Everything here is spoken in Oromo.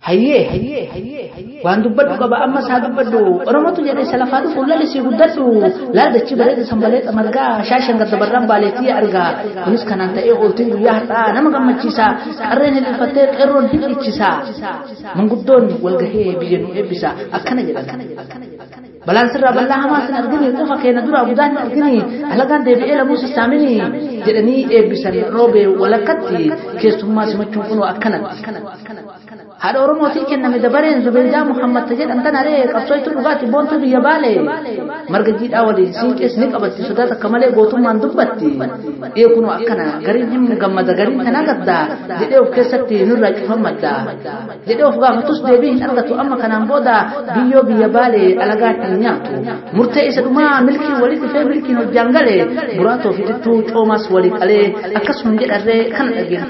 Hayyee, waan dubbadhu qaba, amma isaa dubbadhu. Oromotu jedhe isa lafaa dhufu lalisii guddadhu. Laal dachii bareeda sanbalee xamargaa shaashan gaddabarraan baaleetii argaa. Kunis kanaan ta'ee ooltiin guyyaa har'aa nama gammachiisa. Qarreen hidhifattee qeerroon hidhichisa. Manguddoon walgahee biyya nu eebbisa akkana jedhan. Balaan sirraa bal'aa hamaa sin argini, qofa keenya duraa budaan hin argini, alagaan deebi'ee lamuu sassaamini jedhanii eebbisan. Roobee walakkatti keessummaa simachuun kunoo akkanatti. Haadha Oromootii kenname dabareen Zubeedaa Muhammad jedhan tanaree qabsooytu dhugaati boontuu biyya baale. Marga jiidhaa waliin siinqees ni qabatti, sodaa takka malee gootummaan dubbatti. Dhiyee kunoo akkana, gariin hin gammada, gariin tanaa gadda jedhee of keessatti nurraa cufan madda. Jedhee of gaafatus deebii hin argatu. Amma kanaan booda biyyoo biyya baale alagaan hin nyaatu. Murtee isa dhumaa milkiin walii dhufee milkiin hojjaan gale, buraatoo fi dittuu coomaas walii qalee akkasuma jedharree kana dhageenya.